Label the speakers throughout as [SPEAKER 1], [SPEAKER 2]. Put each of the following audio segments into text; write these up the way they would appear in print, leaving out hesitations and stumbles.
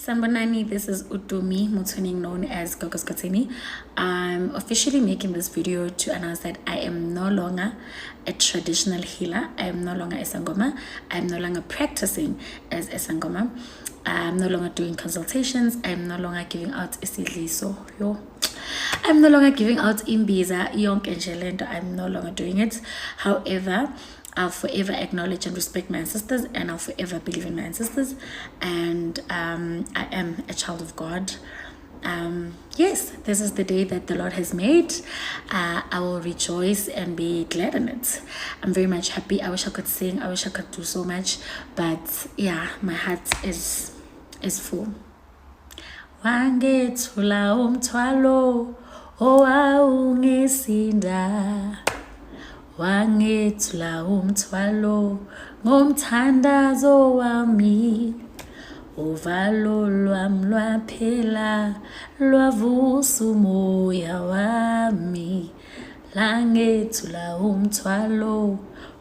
[SPEAKER 1] Sanibonani, this is Utumi Motsoeneng, known as Gogo Skhotheni. I'm officially making this video to announce that I am no longer a traditional healer. I am no longer a Sangoma. I am no longer practicing as a Sangoma. I'm no longer doing consultations. I'm no longer giving out isidliso. Yo. I'm no longer giving out imbiza, yonke nje lento. I'm no longer doing it. However, I'll forever acknowledge and respect my ancestors, and I'll forever believe in my ancestors. And I am a child of God. Yes, this is the day that the Lord has made. I will rejoice and be glad in it. I'm very much happy. I wish I could sing. I wish I could do so much, but yeah, my heart is full. Wangethula umthwalo owawungisinda, wangethula umthwalo ngomthandazo wami, uvalo lwami lwaphela, lwavusa umoya wami, langethula umthwalo,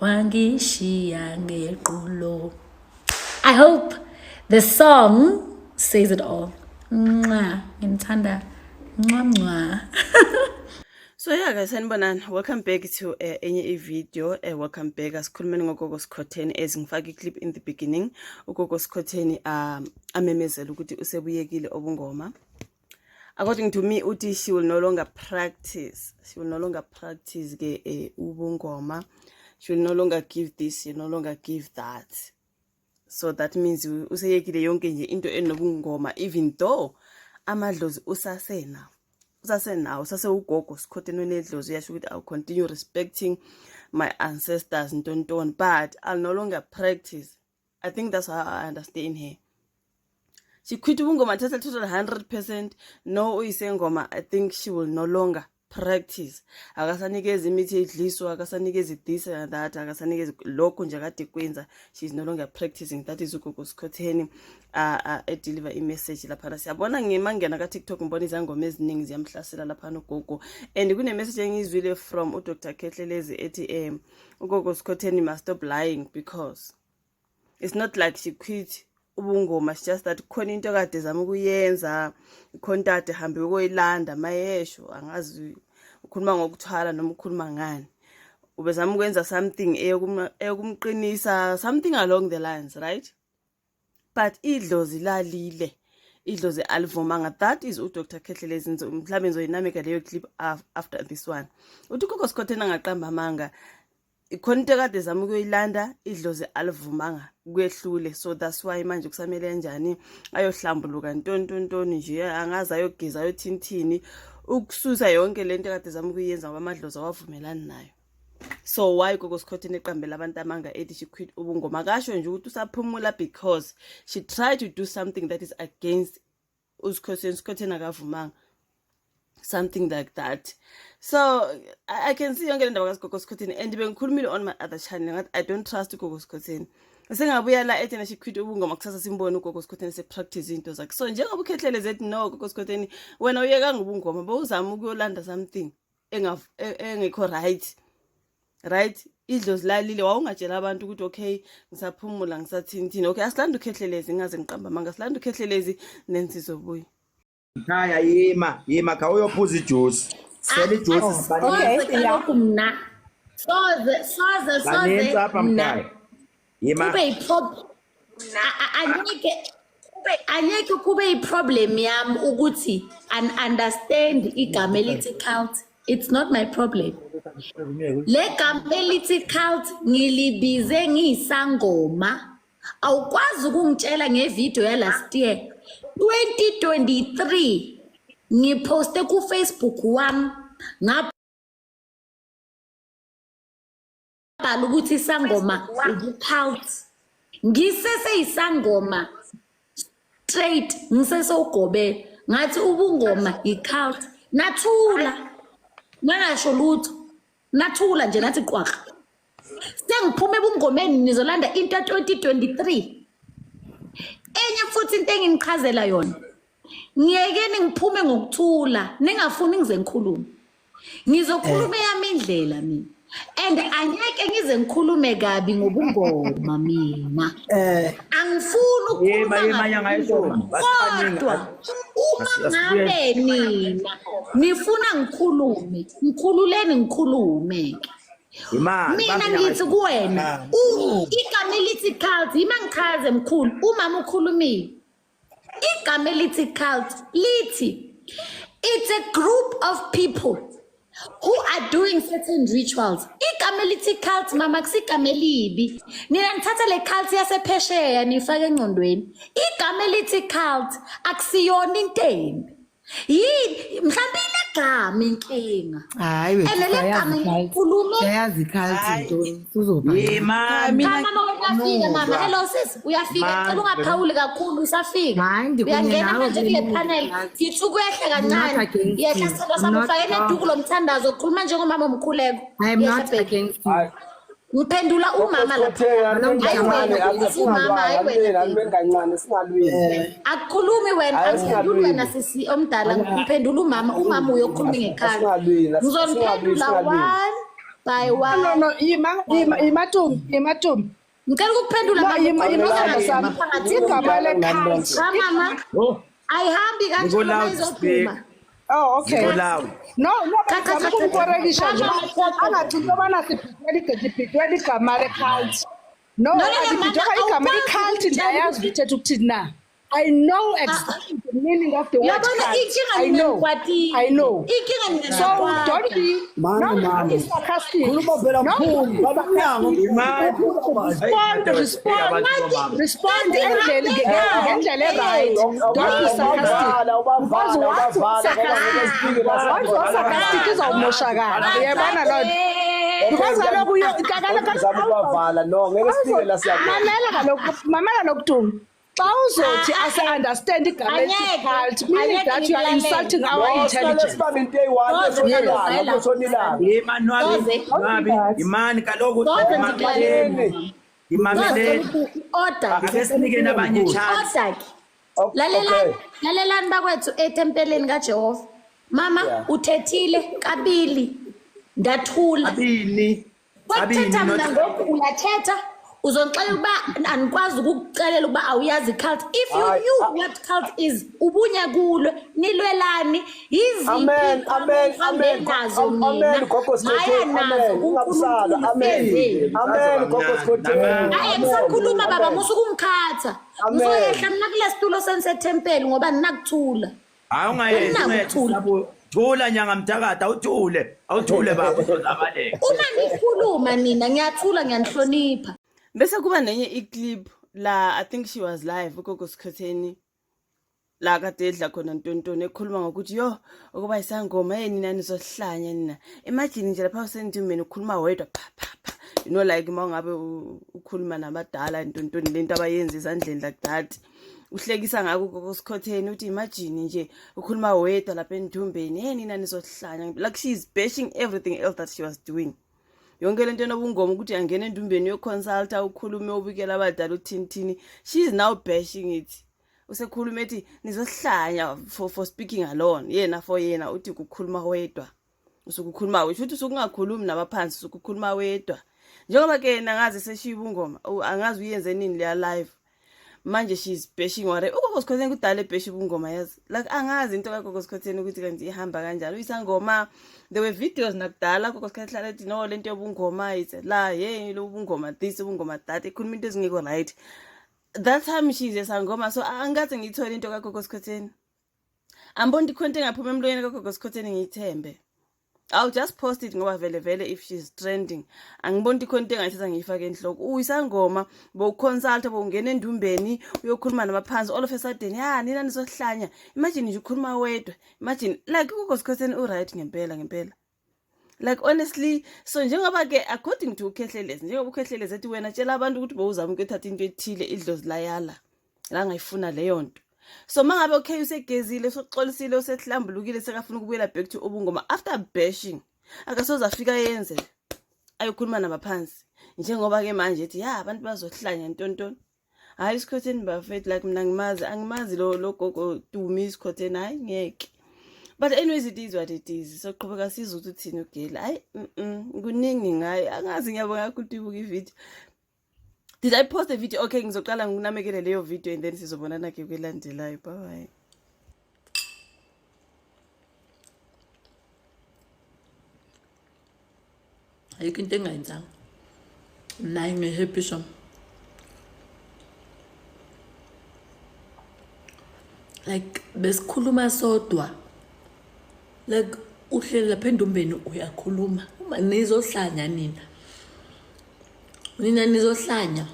[SPEAKER 1] wangishiya ngequlo. I hope the song says it all. Mwah. Ngithanda. Mwah, mwah.
[SPEAKER 2] So yeah guys, sanibonani. Welcome back to enye i-video. Welcome back. Asikhulumeni ngoGogo Skhotheni, as ngifake i-clip in the beginning. UGogo Skhotheni amemezela ukuthi usebuyekile obungoma. According to me, uthi she will no longer practice. She will no longer practice ke ubungoma. She will no longer give this, she will no longer give that. So that means useyekile yonke nje into enobungoma, even though amadlozi usasenawo. Usasenawo, usasewugogo Skhotheni wenedlozi. Uyasho ukuthi, "I'll continue respecting my ancestors," ntontoni, but I'll no longer practice. I think that's how I understand her. She quit ubungoma total, total, 100%. No, uyisengoma. I think she will no longer practice. Akasanikezi imithi edliswa, akasanikezi this and that, akasanikezi lokho nje kade kwenza. She is no longer practicing. That is uGogo Skhotheni edeliver i-message laphana. Siyabona ngimangena ka-TikTok, ngibona izangoma eziningi ziyamhlasela laphana ugogo, and kune-message engiyizwile from uDr Kehlelezi ethi uGogo Skhotheni must stop lying because it's not like she quit ubungoma. It's just that khona into kade zama ukuyenza, ikhona kade hambe ukoyilanda mayesho. Angazi ukhuluma ngokuthwala noma ukhuluma ngani. Ubezama ukwenza something eyokumqinisa, something along the lines, right? But idlozi lalile, idlozi alivumanga. That is uDr Khehlelezi. Mhlawumbe ngizoyinameka leyo clip after this one. Uthi uGogo Skhotheni angaqamba amanga, ikhona into ekade zama ukuyoyilanda, idlozi alivumanga, kwehlule. So that's why manje kusamele kanjani ayohlambuluka, ntontontoni nje, angazi, ayogeza, ayothinthini, ukususa yonke lento ekade zama ukuyenza, ngoba amadlozi awavumelani nayo. So why Gogo Skhotheni eqambela abantu amanga ethi she quit ubungoma? Akasho nje ukuthi usaphumula because she tried to do something that is against uSkhotheni, Skhotheni akavumanga, something like that. So I can see yonke le ndaba kaGogo Skhotheni, and bengikhulumile on my other channel ngathi I don't trust uGogo Skhotheni. Sengabuya la ethi she quit ubungoma, kusasa simbone uGogo Skhotheni sepractice into zakhe. So njengoba uKhehlelezi ethi no, Gogo Skhotheni, wena uyekanga ubungoma, bowuzama ukuyolanda something engekho right, right? Idlozi lalile. Wawungatshela abantu ukuthi okay, ngisaphumula, ngisathini. Okay, asilanda uKhehlelezi, ngingaze ngiqamba amanga. Silanda uKhehlelezi, then sizobuya.
[SPEAKER 3] Khaya, yima, yima, khawuyophuza ijuice, sela ijuice, sibani.
[SPEAKER 4] Okay,
[SPEAKER 1] Soze kaloku mna, soze, soze,
[SPEAKER 3] Banintsi
[SPEAKER 1] soze
[SPEAKER 3] apha.
[SPEAKER 1] Mna
[SPEAKER 3] Mkhaya, yima.
[SPEAKER 1] Kube angeke kube i-problem yami ukuthi un-understand igama elithi cult. It's not my problem. Le gama elithi cult ngilibize ngiyisangoma. Awukwazi ukungitshela ngevideo ya last year 2023 ngiphoste ku-Facebook wami, ngabhala ukuthi isangoma ubu-cult. Ngiseseyisangoma straight, ngisesewugobela, ngathi ubungoma i-cult. Nathula, nangasho lutho, nathula nje, nathi qwaqa. Sengiphuma ebungomeni, nizolanda into ya-2023 enye futhi. Into enginichazela yona, ngiyekeni ngiphume ngokuthula, ningafuni ngize ngikhulume, ngizokhuluma eyami indlela mina.
[SPEAKER 4] And angeke ngize ngikhulume kabi ngobungoma mina. Angifuni
[SPEAKER 3] Yema
[SPEAKER 4] ukukhuluma
[SPEAKER 3] yema
[SPEAKER 4] kabi
[SPEAKER 3] nyanga yeshumi.
[SPEAKER 4] ngobungoma.
[SPEAKER 3] Basibaningi.
[SPEAKER 4] Kodwa uma
[SPEAKER 3] Asibuye.
[SPEAKER 4] ngabe nina nifuna ngikhulume, ngikhululeni ngikhulume ke.
[SPEAKER 3] Imali.
[SPEAKER 4] Mina
[SPEAKER 3] Bambe nyanga
[SPEAKER 4] ngithi
[SPEAKER 3] yeshumi.
[SPEAKER 4] kuwena, igama elithi cult, ima ngichaze mkhulu, umama ukhulumile. Igama elithi cult lithi it's a group of people who are doing certain rituals. Igama elithi cult mama kusigama elibi. Nina nithatha le cult yasephesheya nifake engqondweni. Igama elithi cult akusiyona into embi. Yini mhlawumbe inegama inkinga.
[SPEAKER 5] Hayi wethu
[SPEAKER 4] And le gama
[SPEAKER 5] siyayazi cult.
[SPEAKER 4] ngikhulume
[SPEAKER 5] Siyayazi cult ntoni sizoba.
[SPEAKER 3] Yimani.
[SPEAKER 4] Cha mama uyafika mama. Hello sis, uyafika.
[SPEAKER 3] Mani.
[SPEAKER 4] Ngicela ungaphawuli kakhulu usafika.
[SPEAKER 5] Hayi, ndikunye
[SPEAKER 4] Uyangena
[SPEAKER 5] nawe
[SPEAKER 4] manje kule
[SPEAKER 5] kule
[SPEAKER 4] panel.
[SPEAKER 5] cult.
[SPEAKER 4] Ngithi ukuyehla
[SPEAKER 5] I'm not
[SPEAKER 4] kancane.
[SPEAKER 5] against
[SPEAKER 4] Yehla
[SPEAKER 5] you.
[SPEAKER 4] sithandwa
[SPEAKER 5] I'm
[SPEAKER 4] sami
[SPEAKER 5] not
[SPEAKER 4] ufake neduku lomthandazo ukhuluma njengomama omkhuleko.
[SPEAKER 5] I'm
[SPEAKER 4] Yehla
[SPEAKER 5] not
[SPEAKER 4] baby.
[SPEAKER 5] against you.
[SPEAKER 4] Ngiphendula umama lapha. Hayi wena, uthi umama hayi wena.
[SPEAKER 6] Alweni
[SPEAKER 4] baby.
[SPEAKER 6] kancane singalwini.
[SPEAKER 4] Akukhulumi wena,
[SPEAKER 6] Hayi,
[SPEAKER 4] angiphenduli
[SPEAKER 6] singalwini.
[SPEAKER 4] wena sisi omdala, ngiphendula umama, umama uyokhuluma ngekhaya.
[SPEAKER 6] Asingalwini, asingalwini,
[SPEAKER 4] Ngizoniphendula
[SPEAKER 6] singalwini.
[SPEAKER 4] one by
[SPEAKER 7] No,
[SPEAKER 4] one.
[SPEAKER 7] no, yima, yima, yima Tumi, yima Tumi.
[SPEAKER 4] Ngicela ukukuphendula
[SPEAKER 7] No,
[SPEAKER 4] mama,
[SPEAKER 7] yima, yima
[SPEAKER 4] ukhuluma
[SPEAKER 7] sithando sami.
[SPEAKER 4] phakathi.
[SPEAKER 7] Igama le-cult.
[SPEAKER 4] Cha mama,
[SPEAKER 3] Oh,
[SPEAKER 4] ayihambi
[SPEAKER 3] Niko
[SPEAKER 4] kanjalo uma
[SPEAKER 3] loud
[SPEAKER 4] izophuma.
[SPEAKER 3] speak.
[SPEAKER 7] Oh, okay.
[SPEAKER 3] Niko loud.
[SPEAKER 7] No, no,
[SPEAKER 4] Cha, cha,
[SPEAKER 7] bengizama
[SPEAKER 4] cha, cha, cha.
[SPEAKER 7] ukumkorekisha nje.
[SPEAKER 4] Mama, cha, cha.
[SPEAKER 7] Angathi into yobana sibhidwe igama le-cult. No,
[SPEAKER 4] No, no, no,
[SPEAKER 7] alibhidwanga
[SPEAKER 4] mama,
[SPEAKER 7] igama
[SPEAKER 4] awukwazi
[SPEAKER 7] i-cult
[SPEAKER 4] ukutshela
[SPEAKER 7] ndiyayazi
[SPEAKER 4] ukuthi-
[SPEAKER 7] ithetha ukuthini na. I know exactly the meaning of the word
[SPEAKER 4] Uyabona
[SPEAKER 7] cult.
[SPEAKER 4] inkinga
[SPEAKER 7] I
[SPEAKER 4] nina
[SPEAKER 7] know.
[SPEAKER 4] nikwatile.
[SPEAKER 7] I know.
[SPEAKER 4] Inkinga nina
[SPEAKER 7] So
[SPEAKER 4] niyakwata.
[SPEAKER 7] don't be
[SPEAKER 8] Mama,
[SPEAKER 7] no, don't
[SPEAKER 8] mama.
[SPEAKER 7] be sarcastic.
[SPEAKER 8] Khuluma phela
[SPEAKER 7] No,
[SPEAKER 8] mkhulu, baba umnyango.
[SPEAKER 3] Imani.
[SPEAKER 7] Respond, respond, respond endleleni ngendlela e-right. Don't be sarcastic. Because once sarcastic, once wa-sarcastic izawumoshakala. Uyayibona loo nto? Because kaloku
[SPEAKER 6] Uzama ukubavala no ngeke sifike la siyakhona.
[SPEAKER 7] mamela kaloku, mamela kaloku Tumi. Xa uzothi ase-understand igama elithi
[SPEAKER 4] Angeke,
[SPEAKER 7] cult, meaning
[SPEAKER 4] angeke
[SPEAKER 7] that you are
[SPEAKER 4] ngikulalele.
[SPEAKER 7] insulting our
[SPEAKER 6] No, siqale
[SPEAKER 7] intelligence.
[SPEAKER 6] sibambe into eyi-one
[SPEAKER 4] Soze
[SPEAKER 6] eshonelanga,
[SPEAKER 4] ngikulalele.
[SPEAKER 6] okushonelanga.
[SPEAKER 3] Yima nwabi.
[SPEAKER 4] Soze.
[SPEAKER 3] Nwabi. Imani kaloku.
[SPEAKER 4] Soze ngikulalele.
[SPEAKER 3] Imameleni.
[SPEAKER 4] Soze
[SPEAKER 3] Imameleni.
[SPEAKER 4] order.
[SPEAKER 3] Ake sinikeni abanye chance.
[SPEAKER 4] Order ke.
[SPEAKER 6] Okay.
[SPEAKER 4] Lalelani, lalelani bakwethu etempeleni kaJehova. Mama
[SPEAKER 6] Yeah.
[SPEAKER 4] uthethile kabili. Ndathula.
[SPEAKER 3] Abini. Abini
[SPEAKER 4] Kwakuthetha mna
[SPEAKER 3] not
[SPEAKER 4] ngoku uyathetha uzondixelela ukuba andikwazi ukukuxelela ukuba awuyazi cult. If you
[SPEAKER 6] Hayi,
[SPEAKER 4] knew what cult is, ubunya kulwe, nilwelani, yiziphi
[SPEAKER 6] Amen, amen,
[SPEAKER 4] enihambe
[SPEAKER 6] amen.
[SPEAKER 4] nazo
[SPEAKER 6] Amen,
[SPEAKER 4] nina,
[SPEAKER 6] Gogo
[SPEAKER 4] naya
[SPEAKER 6] Skhotheni,
[SPEAKER 4] nazo
[SPEAKER 6] amen. Ungabusala,
[SPEAKER 4] kuNkulunkulu
[SPEAKER 6] amen.
[SPEAKER 4] sezeni.
[SPEAKER 6] Amen, Gogo Skhotheni.
[SPEAKER 4] Hayi ngisakhuluma baba musa ukumkhatha.
[SPEAKER 6] Amen.
[SPEAKER 4] Ngizoyehla mina kule situlo sensethempeli ngoba ninakuthula.
[SPEAKER 3] Hayi ungayehli
[SPEAKER 4] Anginakuthula.
[SPEAKER 3] ungayehli. Thula nyanga mthakatha awuthule. Awuthule baba uzozabaleka.
[SPEAKER 4] Uma nikhuluma nina ngiyathula ngiyanihlonipha.
[SPEAKER 2] Bese kuba nenye iclip la, I think she was live uGogo Skhotheni la kade edla khona ntontoni ekhuluma ngokuthi yo ukuba isangoma hey nina nizohlanya nina. Imagine nje lapha usendumbeni ukhuluma wedwa pha pha pha, you know, like uma ngabe ukhuluma nabadala ntontoni lento abayenza ezandleni like that. Uhlekisa ngako uGogo Skhotheni uthi imagine nje ukhuluma wedwa lapha endumbeni hey nina nizohlanya, like she is bashing everything else that she was doing. Yonke lento enobungoma ukuthi angena endumbeni yoconsulta ukhulume ubikela abadala uthini thini, she is now bashing it. Usekhuluma ethi nizohlanya for speaking alone. Yena for yena uthi kukhuluma wedwa, usuke ukhuluma usho ukuthi usuke ungakhulumi nabaphansi, usuke ukhuluma wedwa. Njengoba ke yena ngaze seshiya ubungoma, angazi uyenze nini leya live. Manje she is bashing whatever. UGogo Skhotheni kudala ebasha ubungoma yazi. Like angazi into kaGogo Skhotheni ukuthi kanti ihamba kanjani. Uyisangoma, there were videos nakudala uGogo Skhotheni hlala ethi no lento yobungoma is la hey lo bungoma this ubungoma that, ekhuluma into ezingekho right. That time she's a sangoma, so angathi ngiyithole into kaGogo Skhotheni. Angiboni ikhonto engaphuma emlonyeni kaGogo Skhotheni ngiyithembe. I'll just post it ngoba vele vele if she's trending. Angiboni ikhonto engayithatha ngiyifake enhloko. Uyisangoma, bowuconsulta, bowungena endumbeni, uyokhuluma nabaphansi all of a sudden ya nina nizohlanya. Imagine nje ukhuluma wedwa. Imagine like uGogo Skhotheni u right ngempela ngempela. Like honestly, so njengoba ke according to uKhehlelezi, njengoba uKhehlelezi ethi wena tshela abantu ukuthi bowuzama ukuthatha into ethile idlozi layala la ngayifuna leyo nto. So mangabe okay usegezile, usoxolisile, usehlambulukile, sekafuna ukubuyela back to ubungoma after bashing, akasoze afika yenze ayokhuluma nabaphansi. Njengoba ke manje ethi ya abantu bazohlanya ntontoni. Hayi Skhotheni bafethu, like mina ngimazi, angimazi lo gogo Tumi Skhotheni, hayi ngeke. But anyways, it is what it is. Soqhubeka sizwe ukuthi uthini ugeli. Hayi, kuningi ngaye. Angazi, ngiyabonga kakhulu ukuthi ubuke ivideo. Did I post a video? Okay, ngizoqala ngikunamekele leyo video and then sizobonana ke kwelandelayo. Bye bye.
[SPEAKER 8] Ayikho into engayenzanga naye, ngihappy sham. Like besikhuluma sodwa, like uhleli lapha endumbeni uyakhuluma, uma nizohlanya nina, nina nizohlanya.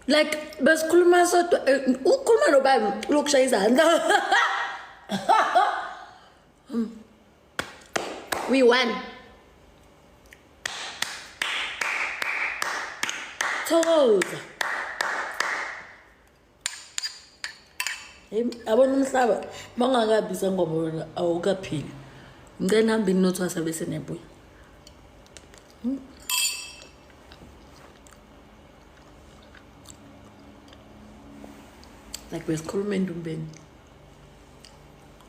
[SPEAKER 8] Like besikhuluma sodwa, ukhuluma nobani lokushaya izandla?
[SPEAKER 4] We won.
[SPEAKER 8] Thokoza. Hey, yabona umhlaba mawungakabi sangoma wena awukaphili. Ngicela nihambe ninothwasa bese niyabuya. Like besikhuluma endumbeni.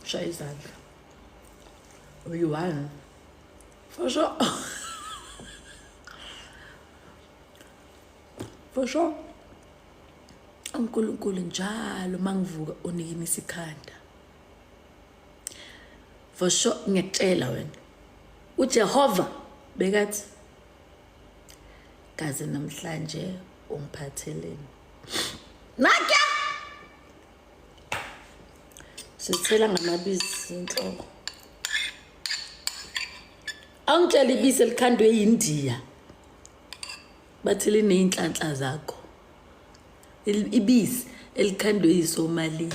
[SPEAKER 8] Shaya izandla. We won. For sure. For sure. uNkulunkulu njalo mangivuka unikinisa ikhanda. For sure, ngiyakutshela wena. uJehova bekathi kaze namhlanje ungiphatheleni.
[SPEAKER 4] Nakya!
[SPEAKER 8] Sithela ngamabisi inhloko. Awungitshela ibisi elikhandwe yiNdiya. Bathi liney'nhlanhla zakho. Ibisi elikhandwe yiSomalia.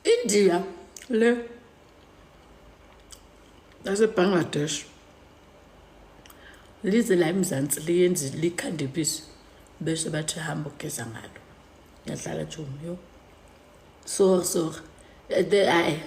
[SPEAKER 8] India le yaseBangladesh lize la eMzansi liyenze likhande ibisi bese bathi hamba ugeza ngalo. Ngiyadlala, chomi, yo. Sorry, sorry. Hayi.